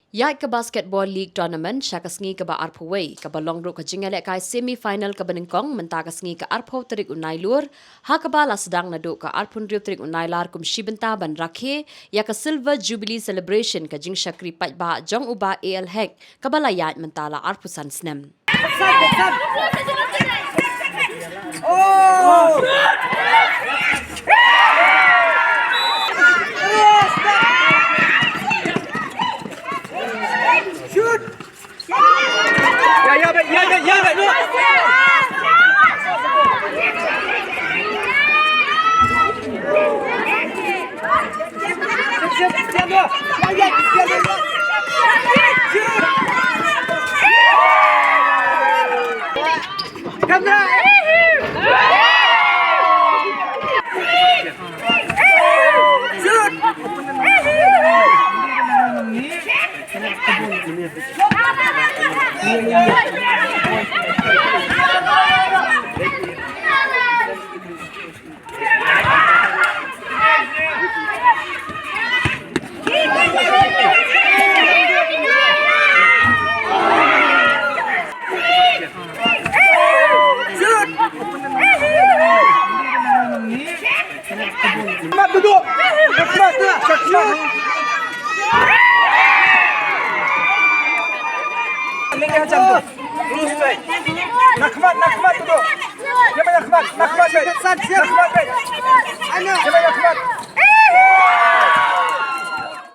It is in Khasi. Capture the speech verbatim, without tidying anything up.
Ïaid ka Basketball League Tournament sha ka sngi kaba arphew wei, kaba long ruh ka jingïalehkai semi final kaba nyngkong mynta ka sngi ka arphew tarik u Nailur, ha kaba la sdang naduh ka arphew hynriew tarik u Nailar kum shi bynta ban rakhe ïa ka Silver Jubilee Celebration ka jingshakri paidbah jong u Bah A L Hek, kaba la ïaid mynta la arphew san snem. Mat duduk. Mat duduk. Ning ka jam tu. Nakmat, nakmat duduk. Jemai nakmat, nakmat duduk. Nakmat duduk. Jemai nakmat.